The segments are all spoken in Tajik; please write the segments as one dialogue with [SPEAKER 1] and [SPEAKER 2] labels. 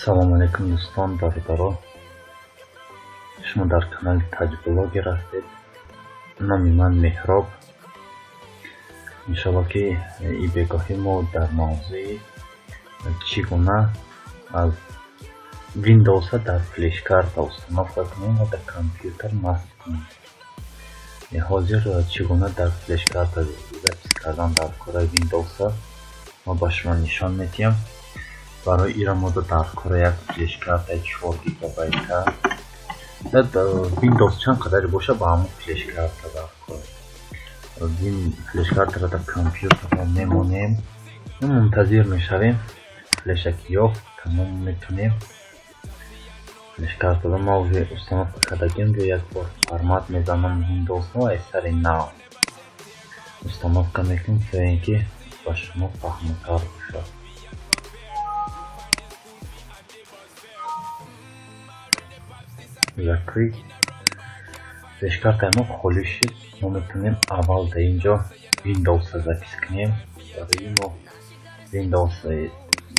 [SPEAKER 1] Салому алейкум, дӯстон, бародаро. Шумо дар канали Таҷблогер ҳастед. Номи ман Меҳроб. Иншоалло, ки и бегоҳӣ мо дар мавзӯи чӣ гуна аз Windows дар флешкарта установка кунем ва дар компютер насб кунем. Ҳозир чӣ гуна дар флешкарта запись кардан дар кораи Windows мо ба шумо нишон медиҳам. Барои ира мо дар кора як флешкартаи 4 гигабайта. Windows чанд қадаре боша, ба ҳамон флешкарта дар кор. Флешкартаро дар компютермо мемонем, мунтазир мешавем. Флеша ки ёфт, тамом, метунем флешкартаро. Ма уже установка кардагим, як бор формат мезанам Windows-ро, аз сари нав установка мекунем, то ин ки ба шумо фаҳмтар бошад. Закрыть. Флешкартаи мо холӣ шуд. Мо метавонем аввал дар ин ҷо Windows-а запись кунем. Барои мо Windows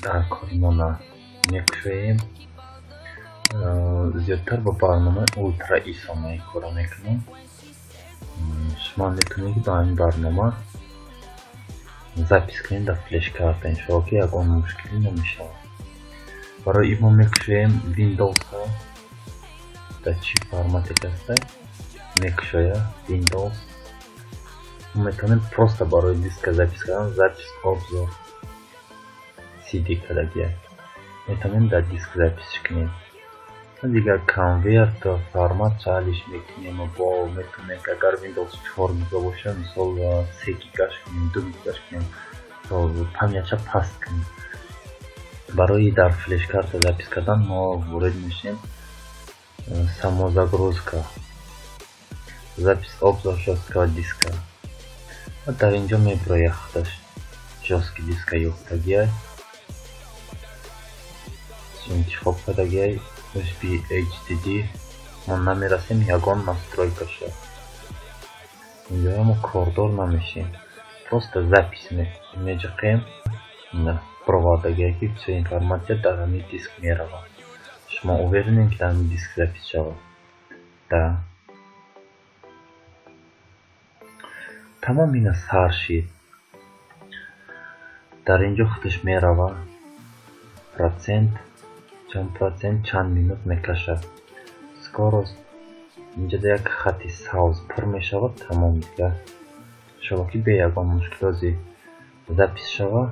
[SPEAKER 1] дар кори мо мекушоем. Зиёдтар бо барномаи Ultra ISO ма ин корро мекунем. Шумо метавонед, ки ба ҳамин барнома запись кунед дар флешкарта. Иншоалло, ки ягон мушкилӣ намешавад. Барои ин мо мекушоем Windows-ро. Дар чӣ формате ки ҳаста, мекушоя Windows. Мо метавонем просто барои диска запись кардан, запись обзор CD кардагия, метавонем дар диск запись кунем. Дигар конверт, формат чалиш мекунем. Бо метавонем, агар Windows 4 гига боша, мисол, 3 гигаш кунем, 2 гигаш кунем, памятша паст кунем. Барои дар флешкарта запись кардан мо ворид мешавем, самозагрузка, запись обзор жёсткого диска. Дар инҷо мебирояд худаш жёсткий диска ёфтагиай, интихоб кардагиай USB, HDD. Мо намерасем ягон настройкаша, инҷо мо кордор намешем, просто запись меҷиқем. Бировардагиай, ки всё информация дар ҳамин диск меравад. Шумо уверенед, ки дар ҳамин диск запись шавад? Да, тамом, ина сар шид. Дар инҷо худаш меравад, процент чанд процент, чанд минут мекашад, скорость. Инҷода як хати сабз пур мешавад, тамом. Дигар иншоалло, ки бе ягон мушкилоти запись шавад.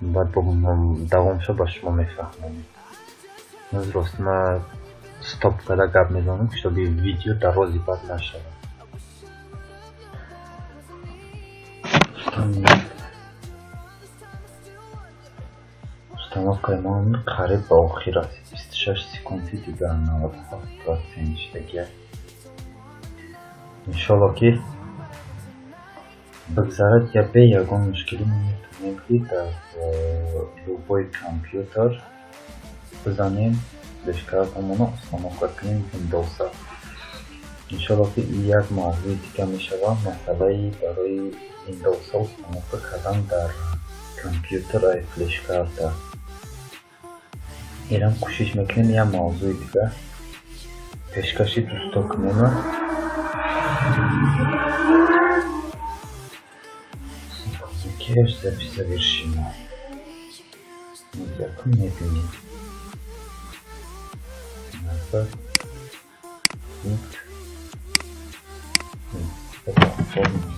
[SPEAKER 1] Баъд давомша ба шумо мефаҳмонем. Рост, ма стоп карда гап мезанам, чтобы видео дарози бад нашавад. Установкаи мо қариб ба охир расид, 26 секунди дигар, 97% шудагиай. Иншоалло, ки бигзарад я бе ягон мушкилӣ. Мо метавонем, ки дар любой компютер бизанем флешкартамонро, установка кунем Windows-а. Иншоалло, ки як мавзӯи дига мешавад, масъалаи барои Windows-а установка кардан дар компютер ай флешкарта. Инам кӯшиш мекунем, як мавзӯи дига пешкаши дӯсто кунем. Запись завершена. Якум мебинем. Назад. Пункт. Это оформить.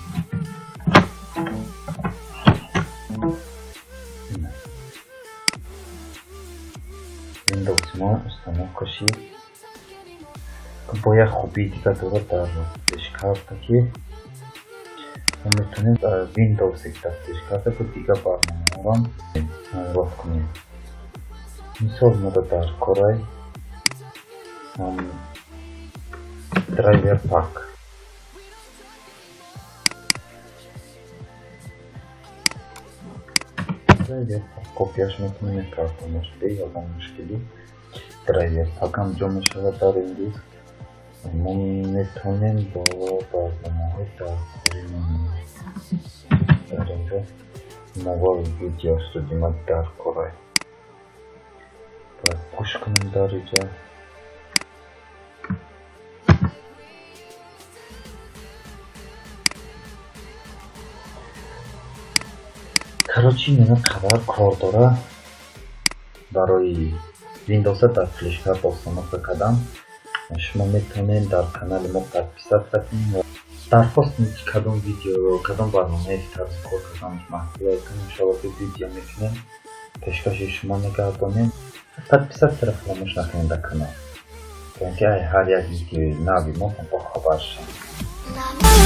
[SPEAKER 1] Windows мо установка шид. Бо як хубии дига дорад дар флешкарта, ки мо метавонем Windows дар флешкарта бо дигар барномаҳоро ҳамроҳ кунем. Мисол, мо дар корай driver pack. Driver pack копияш мекунем, мепартонаш бе ягон мушкилӣ. Driver pack ам ҷо мешавад дар ин диск. Мо метавонем бо барномаҳои дар кори дар инҷо Mobile Video Studio дар корай. кунем дар иҷа. Короче, ина қадар кор дора барои Windows дар флешкарта установка кардан. Шумо метавонед дар канали мо подписаться кунед. Дархост кунед, ки кадом видео, кадом барномаи тарзи кор карданаш маҳсулотон. Иншоалло, ки видео мекунем, пешкаши шумо мегардонем. Подписаться ро фаромӯш накунед дар канал, то ин ки ҳар як видеои нави мо бохабар шавед.